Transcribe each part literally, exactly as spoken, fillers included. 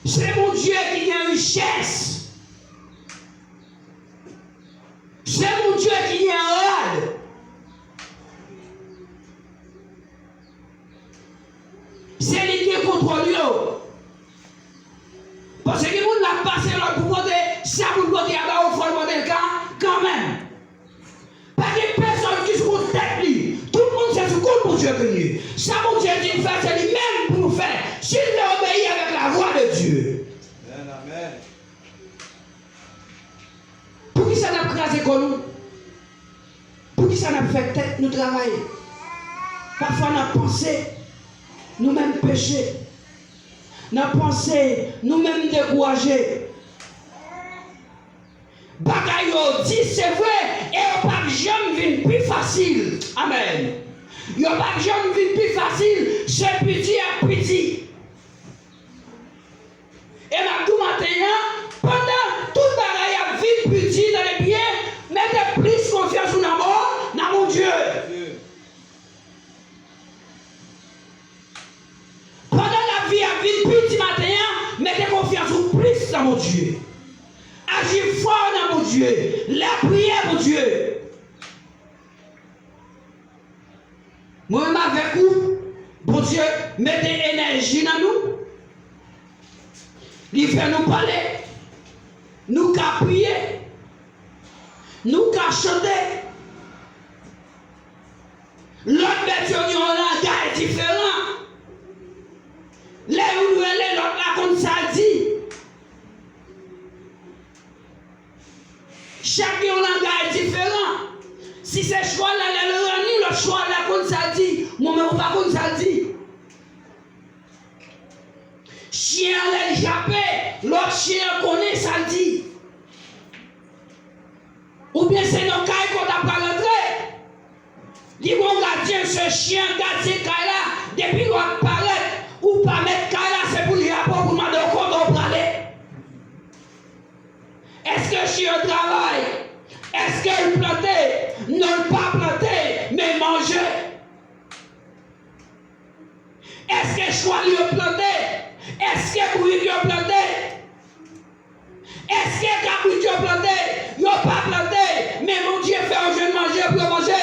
Se Bondye ki gen richès. Se Bondye ki gen rad. Se li ki gen kontwòl yo. Paske gen moun l ap pase lòd pou pote sa pou l pote a ba ou, fò l pote l ka kanmenm. Pa gen pèsòn ki sou kont tèt li. Tout moun se sou kont Bondye ke l ye. Sa Bondye di n fè, se li menm pou nou fè. Si n vle obeyi avèk la vwa de Dye. Amèn, amèn. Poukisa n ap kraze kò nou? Poukisa n ap fè tèt nou travay? Pafwa n ap panse nou menm peche. N ap panse nou menm dekouraje. Bagay yo di se vre, e yo p ap janm vin pi fasil. Amèn. Yo p ap janm vin pi fasil, se piti ak piti. E m ap di w maten an, pandan tout bagay ap vin piti, tande byen, mete plis konfyans ou nan Bon, nan Bondye. Pandan lavi ap vin pi di maten an, mete konfyans ou plis nan Bondye. Aji fò nan Bondye. Lapriyè Bondye. Mwen menm avèk ou, Bondye mete enèji nan nou. Li fè nou pale. Nou ka priye. Nou ka chante. Lòt bèt yo gen yon langay diferan. Lè youn rele, lòt la konn sa l di. Chak gen yon langay diferan. Si se chwal la, lè l ranni, lòt chwal la konn sa l di. Mwen menm, ou pa konn sa l di. Chyen an, lè l jape, lòt chyen an konnen sa l di. Oubyen se nan kay ke w ta pral antre. Li gon gadyen, se chyen an gadyen kay la. Depi w ap parèt, ou pa mèt kay la, se pou l jape w pou l mande w kote w prale. Èske chyen an travay? Èske l plante? Non, l pa plante, men manje. Èske chwal yo plante? Èske bourik yo plante? Èske kabrit yo plante? Yo pa plante, men Bondye fè yo jwenn manje pou yo manje.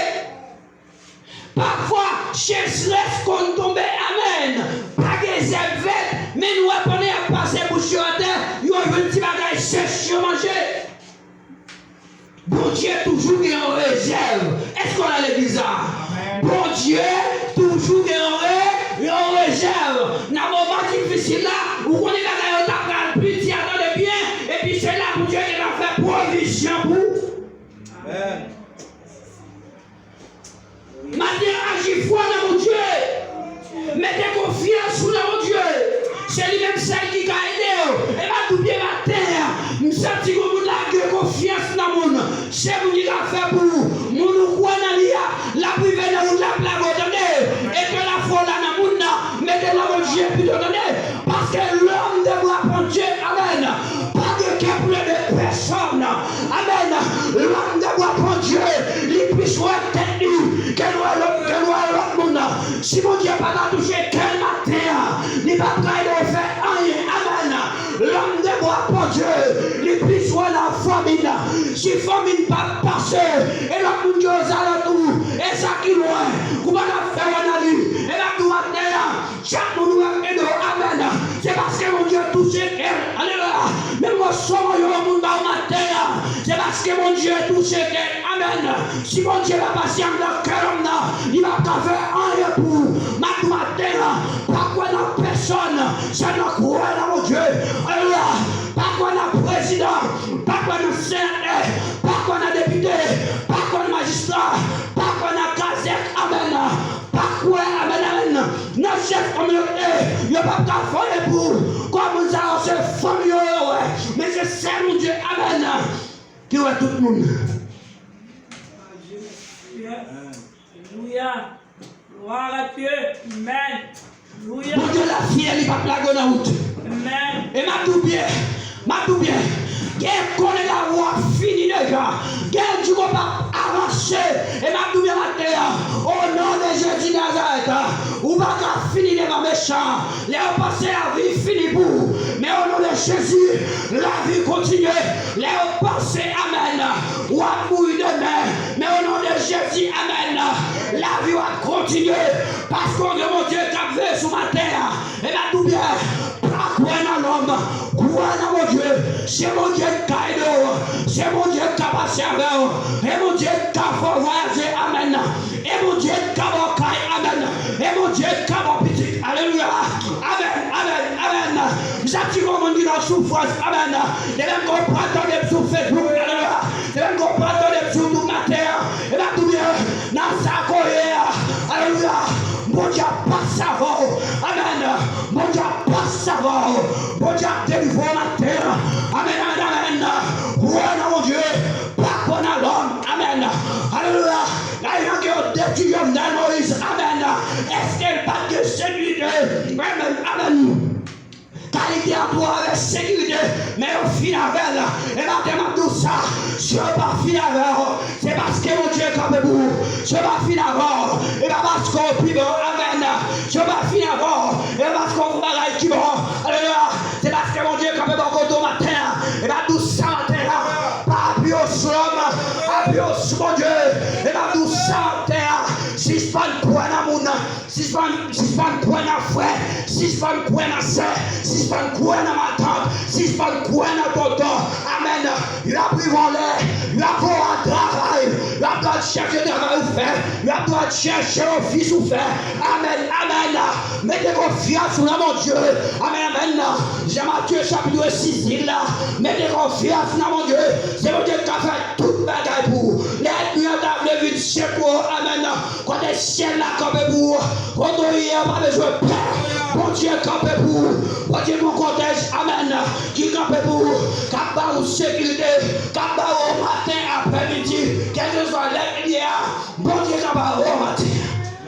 Pafwa, chesrès konn tonbe, amèn. Pa gen zèb vèt, men nou wè pandan y ap pase bouch yo atè, yo jwenn ti bagay sèch yo manje. Bondye toujou gen yon rezèv. Èske w la legliz la? Amèn. Bondye toujou gen yon re-, yon rezèv. Nan moman difisil la, ou konnen bagay yo ta pral pi di, a tande byen, epi se la Bondye gentan fè pwovizyon pou ou. Amèn. Maten an, aji fò nan Bondye. Mete konfyans ou nan Bondye. Se li menm sèl ki ka ede w. E m ap di w byen maten an, m santi gon moun lage konfyans nan moun. Se moun ki ka fè pou ou. Moun ou kwè nan li a, l ap rive nan wout la, l ap lage w, tande. E ke lafwa w la nan moun nan, mete l nan Bondye pito, tande. Paske l'homme de bois pon Dye, amèn, pa gen kè pou l ede pèsòn. Amèn. L'homme de bois pon Dye, li plis wè tèt li ke l wè lòt, ke l wè lòt moun. Si Bondye pa ta touche kè l maten an, li p ap ka ede w fè anyen. Amèn. L'homme de bois pon Dye, li plis wè nan fanmi l. Si fanmi l pa pase, e lòt moun ki ozalantou, e sa ki lwen, kou pa t ap fè wè nan li. E m ap di w maten an, chak moun ou wè k ede w, amèn, se paske Bondye touche kè l. Alelouya. Menm mòso mwen yo moun ba w maten an, se paske Bondye touche kè l. Amèn. Si Bondye pa pase anndan kè lòm nan, li p ap ka fè anyen pou ou. M ap di w maten an, pa kwè nan pèsòn, sèlman kwè nan Bondye. Alelouya. Pa kwè nan prezidan, pa kwè nan senatè, pa kwè nan depite, pa kwè nan majistra, pa kwè nan kazèk. Amèn. Pa kwè, amèn, amèn, nan chèf kominote, yo p ap ka fè anyen pou ou. Kòm moun sa yo se fanmi yo yo wè. Men se sèl Bondye, amèn, ki wè tout moun. Alelouya. Glwa a Dye. Amèn. Alelouya. Bondye lafyè, li p ap lage w nan wout. Amèn. E m ap di w byen, m ap di w byen. Gen konnen lawou ap fini deja. Gen di w p ap avanse. E m ap di w byen maten an, o non de Jezi Nazarèt, ou pa ka fini devan mechan. Lè yo panse lavi fini pou ou. Men o non Jezi, lavi kontinye. Lè yo panse, amèn, w ap mouri demen, men o non de Jezi, amèn, lavi w ap kontinye. Paske w gen Bondye k ap veye sou maten an. E m ap di w byen, pa kwè nan lòm, kwè nan Bondye. Se Bondye k ka ede w, se Bondye k ka pase avè w, e Bondye k ka fè w vwayaje, amèn. E Bondye k ka ba w kay, amèn. E Bondye k ka ba w pitit, alelouya. Amèn, amèn, amèn. M santi gon moun ki nan soufrans, amèn. Demen m konprann tande m sou Facebook, alelouya. Demen m konprann tande m sou YouTube maten an. E m ap di w byen, nan sa ke w ye a, alelouya. Bondye ap pase avè w. Amèn. Bondye ap pase avè w. Bondye ap delivre w maten an. Amèn, amèn, amèn. Kwè nan Bondye. Pa kwè nan lòm. Amèn. Alelouya. Nan jan ke yo detwi Jovenel Moïse. Amèn. Èske l pa t gen sekirite? Amèn, amèn. Kalite antoure avèk sekirite, men yo fin avè l. E maten m ap di w sa, si yo pa fin avè w, se paske Bondye kanpe pou ou. Si yo pa fin avè w, e pa paske w pi bon. Amèn. Si yo pa fin avè w, e pa paske w fè bagay ki bon. Alelouya. Se paske Bondye kanpe bò kote w maten an. E m ap di w sa maten an, pa apiye w sou lòm, apiye w sou Bondye. E m ap di w sa maten an, sispann kwè nan moun. Sispann, sispann kwè nan frè, sispann kwè nan sè, sispann kwè nan matant, sispann kwè nan tonton. Amèn. Y ap rive yon lè, y ap voye w al travay, y ap dwe al chèche travay ou fè, y ap dwe al chèche ofis ou fè. Amèn, amèn. Mete konfyans ou nan Bondye. Amèn, amèn. Jan Matye chapit sis di l la, mete konfyans ou nan Bondye. Se Bondye ki ka fè tout bagay pou ou. Lè ènmi an ta vle vin sekou w, amèn. Kote syèl la kanpe pou ou. Kote w ye a, pa bezwen pè. Bondye kanpe pou ou. Bondye gen yon kotèj, amèn, ki kanpe pou ou, k ap ba ou sekirite, k ap ba ou maten, aprèmidi, kèlkeswa lè l ye a, Bondye ka ba ou maten.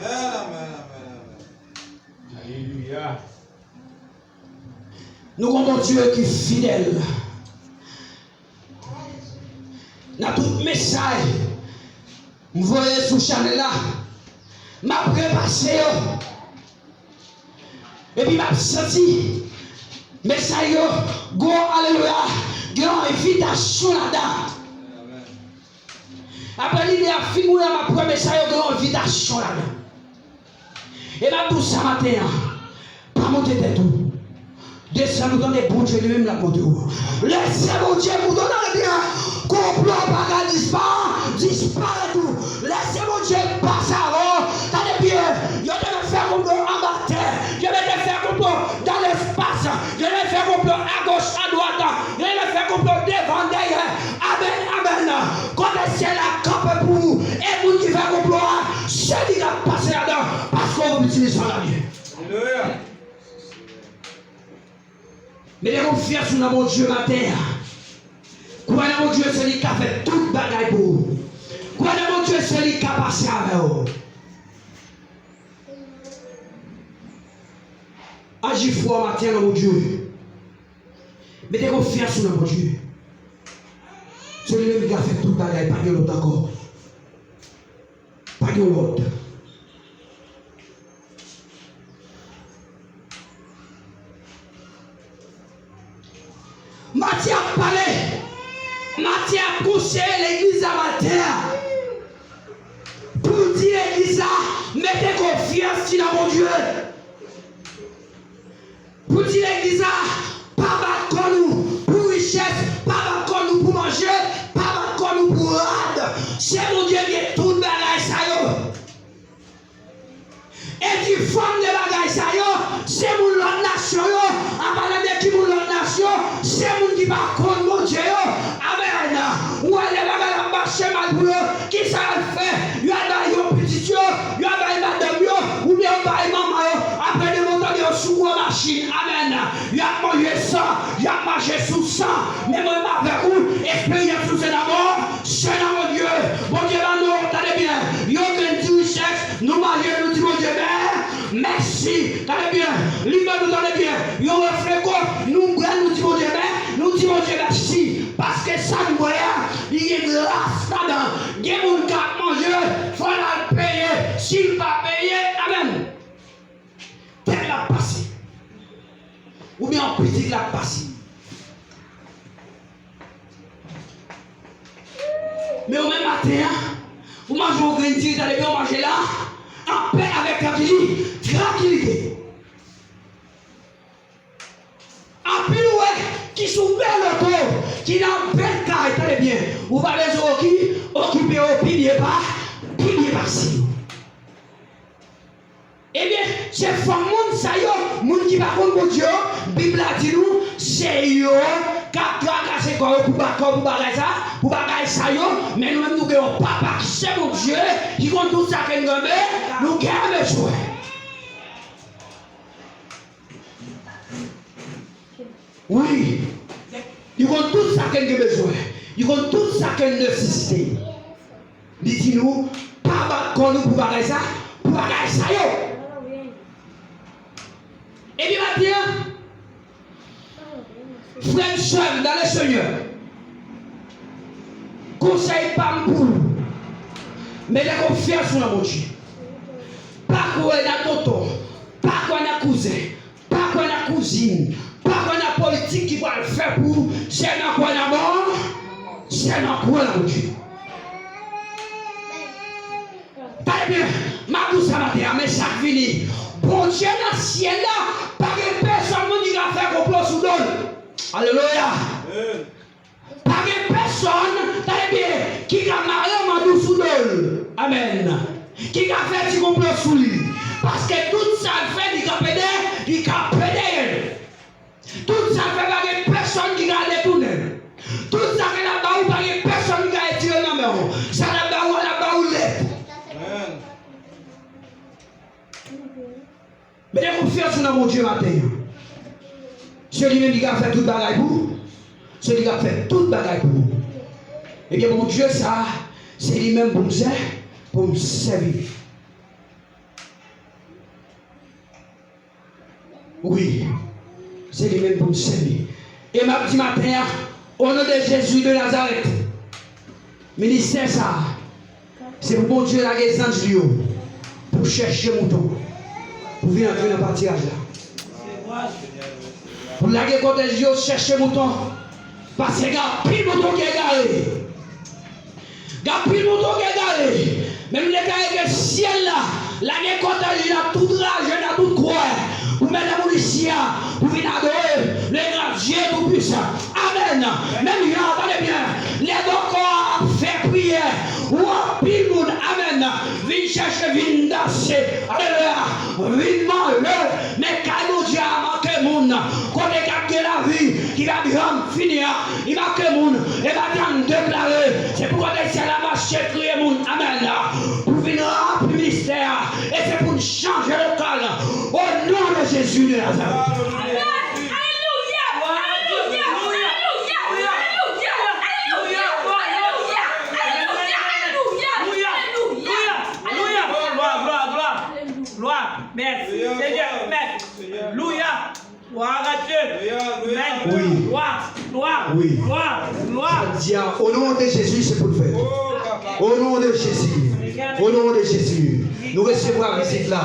Amèn, amèn, amèn, amèn. Alelouya. Nou gen yon Bondye ki fidèl. Nan tout mesaj m voye sou chanèl la, m ap repase yo. Epi m ap santi mesaj yo, gwo alelouya, gen yon envitasyon ladan. Apre lide a fin, m ap wè mesaj yo, gen yon envitasyon ladan. E m ap di w sa maten an, pa monte tèt ou. Desann ou, tande, Bondye li menm l ap monte w. Lèse Bondye monte w, tande byen. Konplo pa ka dispa, disparèt ou. Lèse Bondye pase avè w. Tande byen, yo te mèt fè konplo anba tè. Yo mèt fè konplo nan lespas. Yo mèt fè konplo agoch, adwat. Yo mèt fè konplo devan, dèyè. Amèn, amèn. Kote syèl la kanpe pou ou, e moun ki fè konplo a, se li k ap pase ladan, paske w ap itilize sa la byen. Alelouya. Mete konfyans ou nan Bondye maten an. Kwè nan Bondye, se li k ka fè tout bagay pou ou. Kwè nan Bondye, se li k ka pase avè w. Aji fò maten an nan Bondye. Mete konfyans ou nan Bondye. Se li menm ki ka fè tout bagay, pa gen lòt ankò. Pa gen lòt. Matye ap pale. Matye ap konseye legliz la maten an. Pou l di legliz la, mete konfyans li nan Bondye. Pou di legliz la, pa bat kò nou pou richès, pa bat kò nou pou manje, pa bat kò nou pou rad. Se Bondye ki gen tout bagay sa yo. E di fanm de bagay sa yo, se moun lòt nasyon yo, an palan de ki moun lòt nasyon, se moun ki pa konn Bondye yo. Amèn. Ou wè lè bagay la ap mache mal pou yo, kisa y al fè? Yo al bay yo pitit yo, yo al bay madanm yo, oubyen yo bay manman yo. Apre de moto de yo sou gwo machin. Amèn. Y ap manje san, y ap mache sou san. Men mwen m avèk ou, esperyans nou se nan mò, se nan Bondye. Bondye ban nou, tande byen, yon grenn ti richès, nou manje, nou di Bondye mè-, mèsi. Tande byen, li ban nou, tande byen, yon refle kòk, nou bwè, nou di Bondye mè-, nou di Bondye mèsi. Paske sa n bwè a, li gen gras ladan. Gen moun k ap manje, fò l al peye. Si l pa peye, amèn. Tè l ap pase. Oubyen yon pitit l ap pase. Men ou menm maten an, ou manje yon grenn diri, tande byen, ou manje la, anpè, avèk trankili-, trankilite. Anpil ou wè ki sou bèl oto, ki nan bèl kay, tande byen, ou pa bezwen oki-, okipe yo pi byen pa, pi byen pase yo. Ebyen, se fòm moun sa yo, moun ki pa konn Bondye yo, Bib la di nou, se yo k ap trakase kò yo pou ba-, kò pou bagay sa, pou bagay sa yo, men nou menm nou gen yon papa ki se Bondye, ki konn tout sa ke n gen be-, nou gen bezwen. Wi. Li konn tout sa ke n gen bezwen. Li konn tout sa ke n nesesite. Li di nou, pa bat kò nou pou bagay sa, pou bagay sa yo. Ebyen, maten an, frè m, sè m, dans le Seigneur, konsèy pa m pou ou, mete konfyans ou nan Bondye. Pa kwè nan tonton, pa kwè nan kouzen, pa kwè nan kouzin, pa kwè nan politik ki pral fè pou ou, sèlman kwè nan Bon-, sèlman kwè nan Bondye. Tande byen, m ap di w sa maten an, men sa k vini. Bondye nan syèl la, pa gen pèsonn moun ki ka fè konplo sou do l. Alelouya! Pa gen pèsonn, tande byen, ki ka mare mande w sou do l. Amèn. Ki ka fè ti konplo sou li. Paske tout sa l fè, li ka pede, li ka pede l. Tout sa l fè, pa gen pèsonn ki ka detounen l. Tout sa ke l ap ba ou, pa gen pèsonn ki ka retire l nan men w. Sa l ap ba ou, l ap ba ou nèt. Amèn. Mete konfyans ou nan Bondye maten an. Se li menm ki ka fè tout bagay pou ou. Se li k ap fè tout bagay pou ou. Ebyen, Bondye sa a, se li menm pou m sè-, pou m sèvi. Wi, se li menm pou m sèvi. E m ap di maten an, o non de Jezi de Nazarèt, ministè sa a, se pou Bondye lage zanj li yo pou chèche mouton, pou vin antre nan patiraj la. Pou lage kòtèj yo chèche mouton, paske gen anpil mouton ki egare. Gen anpil mouton ki egare. Men nou deklare ke syèl la lage kòtèj li nan tout raje, nan tout kwen, pou mennen moun isi a, pou vin adore le gran Dye Toupisan. Amèn. Menm jan, tande byen, lè dokò a ap fè priyè, ou anpil moun, amèn, vin chèche, vin danse. Alelouya. Vin manje. Men kay Bondye a manke moun. Kote k ap gen lavi ki p ap janm fini an, li manke moun. E maten an, m deklare, se pou kòtèj syèl la mache kriye moun. Amèn. Pou vin ranpli ministè a. E se pou n chanje lokal. O non de Jezi de Nazarèt. Alelouya! Alelouya! Alelouya! Alelouya! Alelouya! Alelouya! Alelouya! Alelouya! Glwa, glwa, glwa. Glwa. Mèsi, Senyè. Mèsi. Alelouya. Glwa a Dye. Mèsi. Wi. Glwa, glwa, wi, glwa, glwa. Sa di a, o non de Jezi, se pou l fèt. O non de Jezi. O non de Jezi. Nou resevwa vizit la.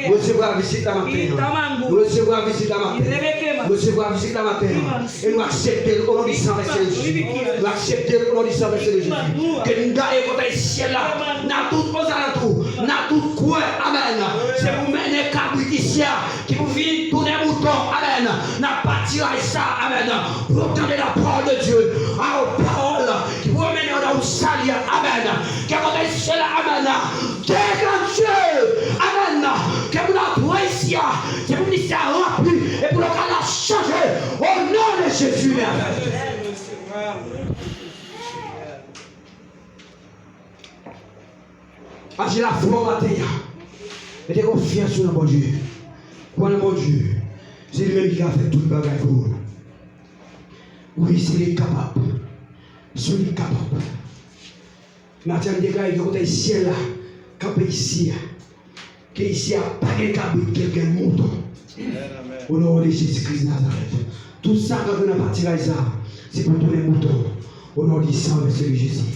Nou resevwa vizit la maten an. Nou resevwa vizit la maten an. Nou resevwa vizit la maten an. E nou aksepte l o non di san vèse de Jezi. Nou aksepte l o non di san vèse de Jezi. Ke n gaye kòtèj syèl la, nan tout ozalantou, nan tout kwen. Amèn. Se pou mennen kabrit isi a, ki pou vin tounen mouton. Amèn. Nan patiraj sa. Amèn. Pou yo tande la parole de Dieu. A, yon pawòl ki pou mennen yo nan yon sali. Amèn. Ke kòtèj syèl la, amèn, deklanche. Amèn. Ke moun nan pran isi a, se pou ministè a ranpli, e pou lokal la chanje. O non de Jezi. Amèn. Aji lafwa w maten an. Mete konfyans ou nan Bondye. Kwè nan Bondye. Se li menm ki ka fè tout bagay pou ou. Wi, se li k kapab. Se li k kapab. Maten an, m deklare ke kòtèj syèl la kanpe isi a. Ke isi a pa gen kabrit, ke l gen mouton. O non de Jezi Kris Nazarèt. Tout sa k antre nan patiraj sa, se pou tounen mouton. O non di san vèse de Jezi.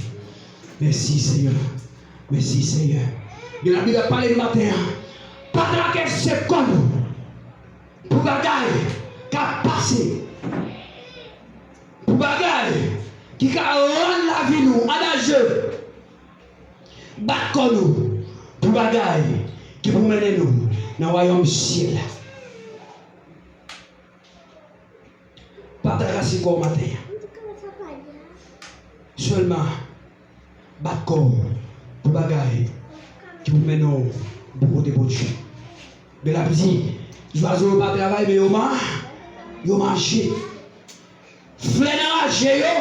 Mèsi, Senyè. Mèsi, Senyè. Gen Labib ap pale nou maten an. Pa trakase kò nou pou bagay k ap pase, pou bagay ki ka rann lavi nou an danje. Bat kò nou pou bagay ki pou mennen nou nan wayòm syèl la. Pa trakase kò w maten an. Sèlman bat kò w pou bagay ki pou mennen w bò kote Bondye. Men l ap di, zwazo yo pa travay, men yo man, yo manje. Flè nan raje yo.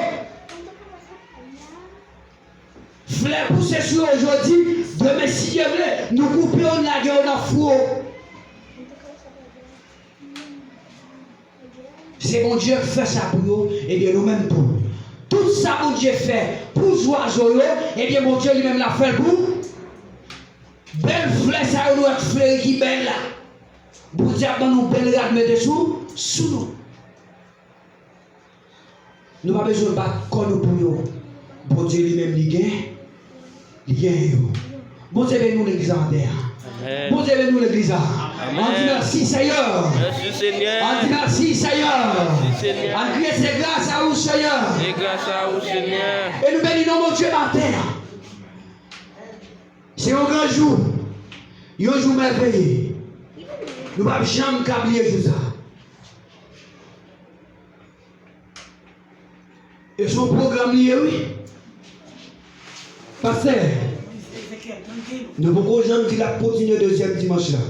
Flè pouse sou yo jodi, demen, si Dye vle, nou koupe yo, n lage yo nan fou. Se Bondye k fè sa pou yo, ebyen nou menm tou. Tout sa Bondye fè pou zwazo yo, ebyen Bondye li menm l ap fè l pou bèl flè sa yo nou wè k fleri ki bèl la. Bondye ap ban nou bèl rad mete sou, sou nou. Nou pa bezwen bat kò nou pou yo. Bondye li menm li gen, li gen yo. Bondye beni w legliz la maten an. Amèn. Bondye beni w legliz la. Amèn. Ann di mèsi Senyè. Mèsi Senyè. Ann di mèsi Senyè. Mèsi Senyè. Ann kriye se gras a ou Senyè. Se gras a ou Senyè. E nou beni non Bondye maten an. Se yon gran jou. Yon jou mèveye. Nou p ap janm ka bliye jou sa. E se yon pwogram li ye wi. Pastè, nou poko janm di l ap kontinye dezyèm dimanch la.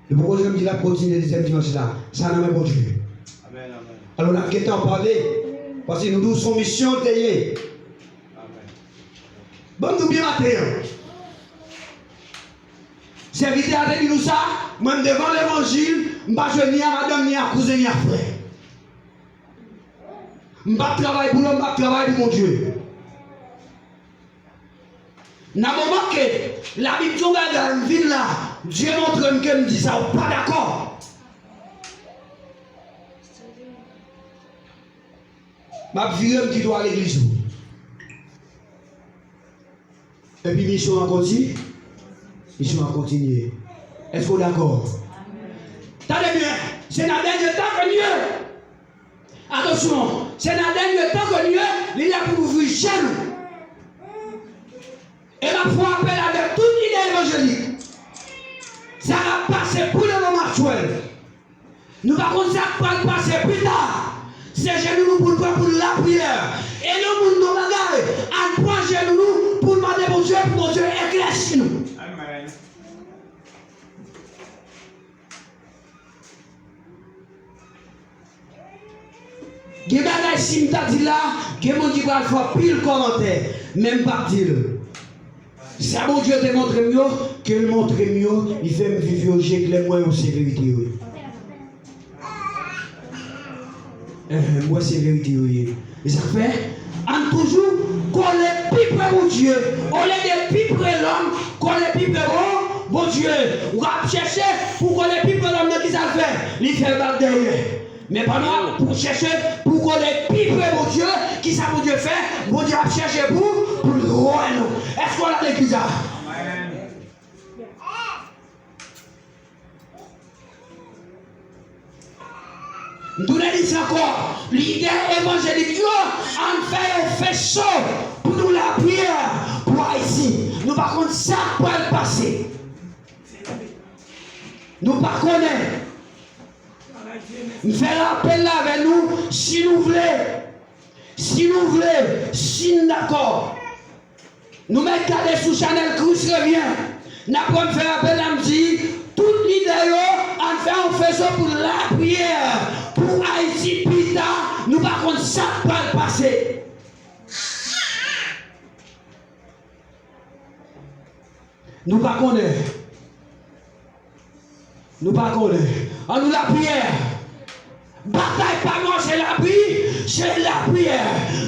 Nou poko janm di l ap kontinye dezyèm dimanch la. Sa nan men Bondye. Amèn, amèn. Alò n ap gentan pale. Paske nou di w se yon misyon l te ye. Amèn. Ban m di w byen maten an. Sèvitè a te di nou sa, mwen m devan levanjil, m pa jwe ni a madanm, ni a kouzen, ni a frè. M p ap travay pou lòm, m ap travay pou Bondye. Nan moman ke Labib di yon bagay, m vin la, Dye montre m ke m di sa, ou pa dakò. M ap vire m kite w al legliz ou. Epi misyon an konti, misyon an kontinye. Èske w dakò? Tande byen, se nan dènye tan ke n ye. Atansyon, se nan dènye tan ke n ye, li lè pou n ouvri je nou. E m ap fè apèl avèk tout lidè evanjelik. Sa k ap pase pou lemonn aktyèl. Nou pa konn sa k pral pase pita. Se jenou nou pou n pran pou n lapriyè. E yon moun nan bagay, ann pran jenou nou pou n mande Bondye, pou Bondye eklèsi nou. Amèn. Gen bagay si m ta di la, gen moun ki pral fè anpil kòmantè, men m p ap di l. Sa Bondye te montre m yo, ke l montre m yo, li fè m viv yo, je klè m wè yo se verite yo ye. Enhen, m wè se verite yo ye. E sa k fè, ann toujou kole pi pre Bondye, olye de pi pre lòm, kole pi pre bon Bondye. W ap chèche pou kole pi pre lòm nan, kisa l fè? Li fè bak dèyè. Men pandan w ap pou chèche pou kole pi pre Bondye, kisa Bondye fè? Bondye ap chèche pou, pou l wè nou. Èske w la legliz la? M tounen di sa ankò, lidè evanjelik yo, ann fè yon feso pou nou lapriyè pou Ayiti. Nou pa konn sa k pral pase. Nou pa konnen. M fè rapèl la avè nou, si nou vle, si nou vle, si n dakò. Nou mèt gade sou chanèl Kris Revyen. N ap wè m fè rapèl la, m di, tout lidè yo, ann fè yon feso pou lapriyè pou Ayiti pita, nou pa konn sa k pral pase. Nou pa konnen. Nou pa konnen. Ann nou lapriyè. Batay pa nou an se lapri, se lapriyè.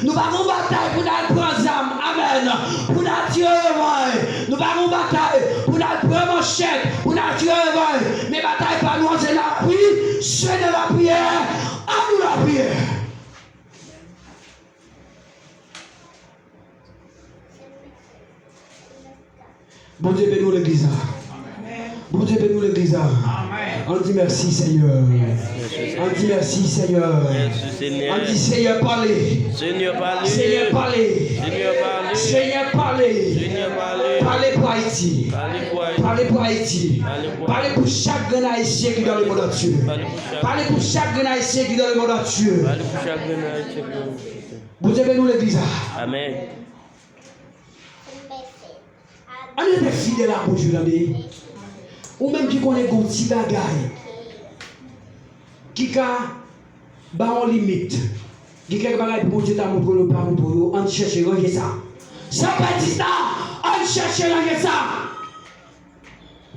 Nou pa gon batay pou n al pran zam, amèn, pou n al tire revanj. Nou pa gon batay pou n al pran manchèt, pou n al tire revanj. Men batay pa nou an se lapri, se nan lapriyè. Ann nou lapriyè. Bondye beni w legliz la. Bondye beni w legliz la. Ann di mèsi Senyè. Ann di mèsi Senyè. Ann di Senyè pale. Senyè pale. Senyè pale. Senyè pale. Senyè pale. Senyè pale. Pale pou Ayiti. Pale pou Ayiti. Pale pou Ayiti. Pale pou Ayiti. Pale pou chak grenn Ayisyen ki dans le monde entier. Pale pou chak Pale pou chak grenn Ayisyen ki dans le monde entier. Pale pou chak grenn Ayisyen ki dans le monde entier. Bondye beni w legliz la. Amèn. Ann rete fidèl a Bondye, tande. Ou menm ki konnen gen yon ti bagay ki ka ba w yon limit. Gen kèk bagay pou Bondye ta montre w, li pa montre w yo, ann chèche ranje sa. Sa w pèdi sa, ann chèche ranje sa.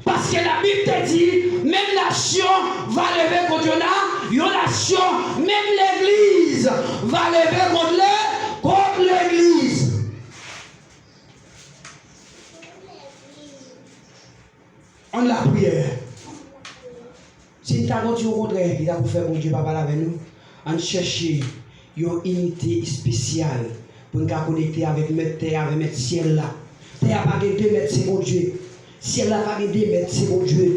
Paske Labib te di, menm nasyon va leve kont yon na, yon nasyon, menm legliz va leve kont le, kont legliz. Ann lapriyè. Si n ta gon ti okontrè ki ta pou fè Bondye pa pale avè nou, ann chèche yon inite espesyal pou n ka konekte avèk Mèt tè a, avèk Mèt syèl la. Tè a pa gen de mèt, se Bondye. Syèl la pa gen de mèt, se Bondye.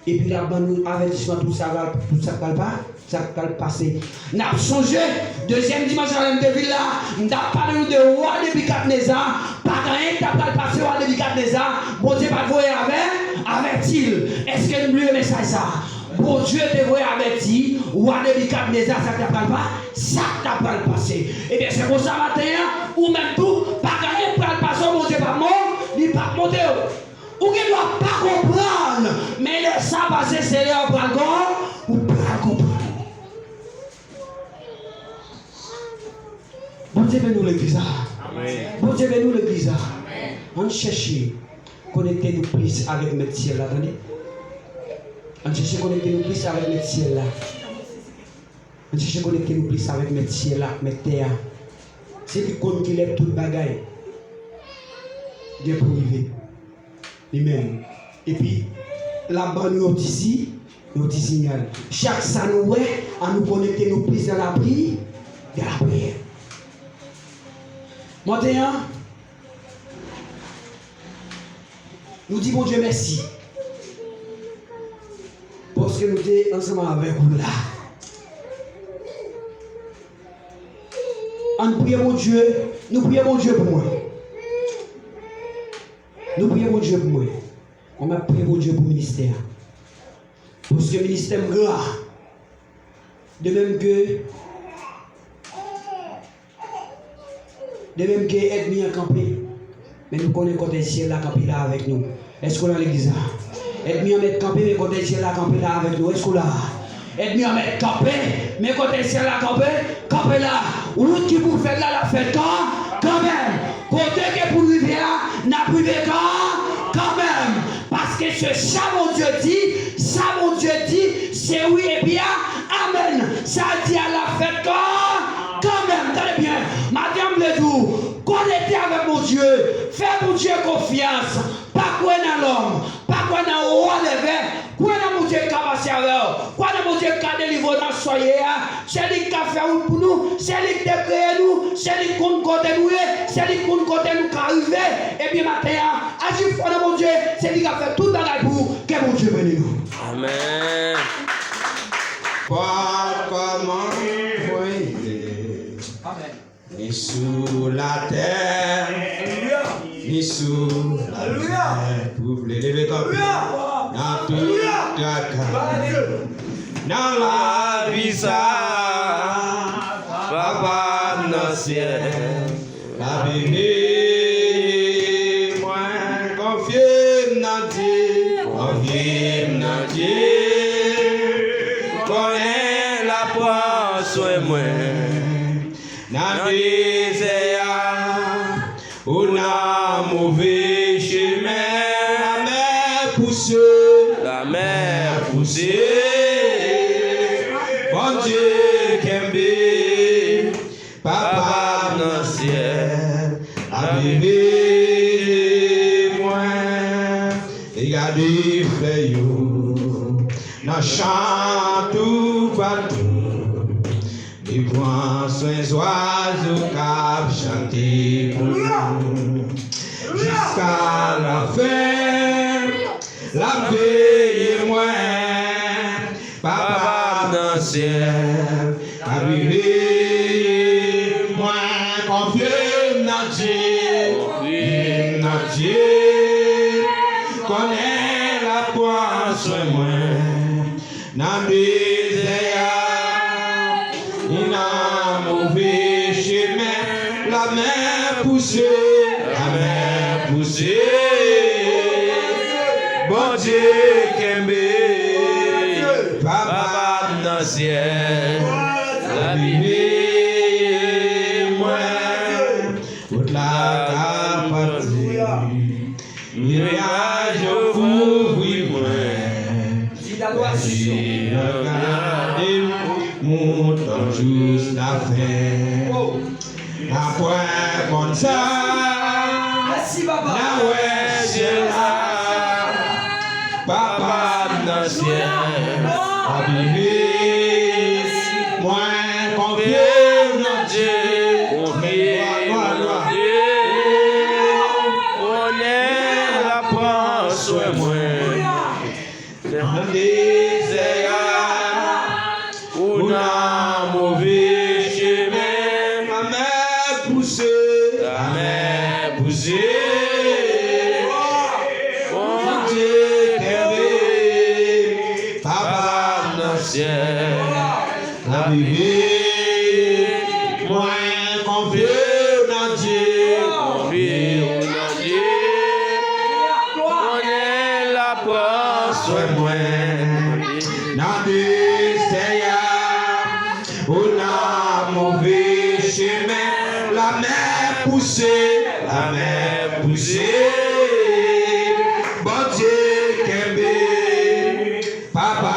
Epi l ap ban nou avètisman tout sa pral, tout sa k pral pa, sa k pral pase. N ap sonje, dezyèm dimanch la lè m te vin la, m t ap pale nou de wa Nebikadneza. Pa gen anyen k t ap pral pase wa Nebikadneza. Bondye pa t voye avè, avèti l. Èske n bliye mesaj sa a? Bondye te voye avèti wa Nebikadneza sa k t ap pral pa, sa k t ap pral pase. Ebyen, se konsa maten an, ou menm tou, pa gen anyen k pral pase w, Bondye p ap mon-, li p ap montre w. Ou gen dwa pa konprann, men lè sa pase, Senyè a pral kon-, ou pral konprann. Bondye beni w legliz la. Amèn. Bondye beni w legliz la. Amèn. Ann chèche konekte nou plis avèk Mèt syèl la, tande. Ann chèche konekte nou plis avèk Mèt syèl la. Ann chèche konekte nou plis avèk Mèt syèl la, Mèt tè a. Se li k konn kilè tout bagay gen pou rive. Li menm. Epi, l ap ban nou yon ti si, yon ti siyal. Chak sa nou wè, ann nou konekte nou plis nan lapri, nan lapriyè. Maten an, nou di Bondye mèsi. Paske nou te ansanm avèk ou la. Ann priye Bondye, nou priye Bondye pou mwen. Nou priye Bondye pou mwen. Mwen, m ap priye Bondye pou ministè a. Paske ministè m gran. De menm ke, de menm ke ènmi an kanpe, men nou konnen kòtèj syèl la kanpe la avèk nou. Èske w la legliz la? Ènmi an mèt kanpe, men kòtèj syèl la kanpe la avèk nou. Èske w la? Ènmi an mèt kanpe, men kòtèj syèl la kanpe, kanpe la. Wout ki pou fèt la, l ap fèt kan, kanmenm. Kote ke pou n rive a, n ap rive kan, kanmenm. Paske se sa Bondye di, sa Bondye di, se wi epi a, amèn. Sa l di a, l ap fèt kan, kanmenm. Tande byen, maten an, m vle di w, konekte avèk Bondye, fè Bondye konfyans, pa kwè nan lòm, pa kwè nan whatever, kwè nan Bondye k ka pase avè w, kwè nan Bondye k ka delivre w nan sa w ye a. Se li k ka fè wout pou nou, se li k te kreye nou, se li k konn kote nou ye, se li k konn kote nou ka rive. Ebyen, maten an, aji fò nan Bondye, se li k ap fè tout bagay pou ou. Ke Bondye beni nou. Amèn. Pòt kòman mwen ye. Amèn. Ni sou latè, ni sou lamè. Pou vle leve kanpe nan tout traka. Nan lavi sa, Papa m nan syèl la beni mwen. Konfye m nan Dye, konfye m nan Dye. Konnen l ap pran swen mwen. Nan dezè a, ou nan move chemen, lamè pouse, lamè pouse. Bondye kenbe, Papa m nan syèl, ap beni mwen. E gade fèy yo nan chan toupatou. Li pran swen zwazo k ap chante pou nou. Jiska lafen, L ap veye mwen, Papa m nan syèl, l ap veye mwen, konfye m nan Dye, konfye m nan Dye, konnen l ap pran swen mwen. Nan dezè a, ni nan move chemen, lamè pouse, lamè pouse. Bondye kenbe, Papa m nan syèl, l ap veye mwen. Wout la ka pati. Nyaj yo kouvri mwen. Bèje yo gade m, mouton jis lafen. Apre konn sa, n a wè syèl la. Papa m nan syèl, ap veye mwen, konfye m nan Dye. Konfye m nan Dye. Konnen l ap pran swen mwen. Nan dezè a, ou nan move chemen. Lamè pouse, lamè pouse. Bondye kenbe, Papa m nan syèl. L ap veye mwen, konfye w nan Dye, konfye w nan Dye. Konnen l ap pran swen mwen nan dezè a. Ou nan move chemen, lamè pouse, lamè pouse. Bondye kenbe, Papa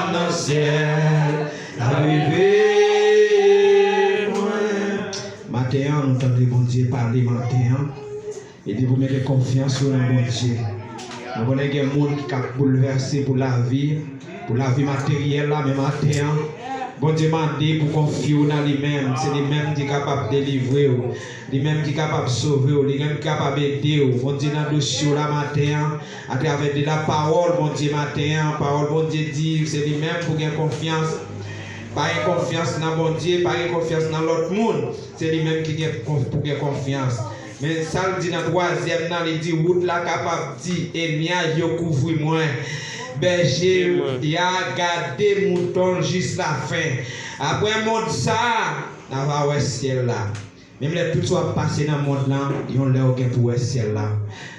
m nan syèl, l ap veye mwen. Maten an, nou tande Bondye pale maten an. E depi w mete konfyans ou nan Bondye, nou konnen gen moun ki ka boulvèse pou lavi, pou lavi materyèl la, men maten an, Bondye mande pou konfye w nan li menm. Se li menm ki kapab delivre w, li menm ki kapab sove w, li menm ki kapab ede w. Bondye nan dosye w la maten an, atravè de la pawòl Bondye maten an, pawòl Bondye di, se li menm pou gen konfyans. Pa gen konfyans nan Bondye, pa gen konfyans nan lòt moun. Se li menm ki gen konf-, pou gen konfyans. Men sa l di nan twazyèm nan, li di, wout la kapab di, e nyaj yo kouvri mwen. Bèje a gade mouton l jis lafen. Apre mond sa a, n a va wè syèl la. Menm lè tout sa w ap pase nan mond lan, yon lè w gen pou wè syèl la,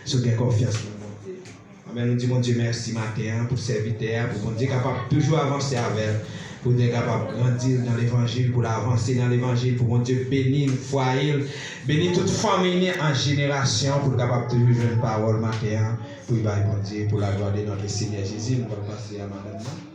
si w gen konfyans nan Bondye. Amèn. Nou di Bondye mèsi maten an pou sèvitè a, pou Bondye kapab toujou avanse avè l, pou Bondye kapab grandi l nan levanjil, pou l avanse nan levanjil, pou Bondye beni fwaye l, beni tout fanmi li an jenerasyon, pou l kapab toujou jwenn pawòl maten an, pou l bay Bondye, pou laglwa de notre Seigneur Jésus. Nou pral pase a madanm nan.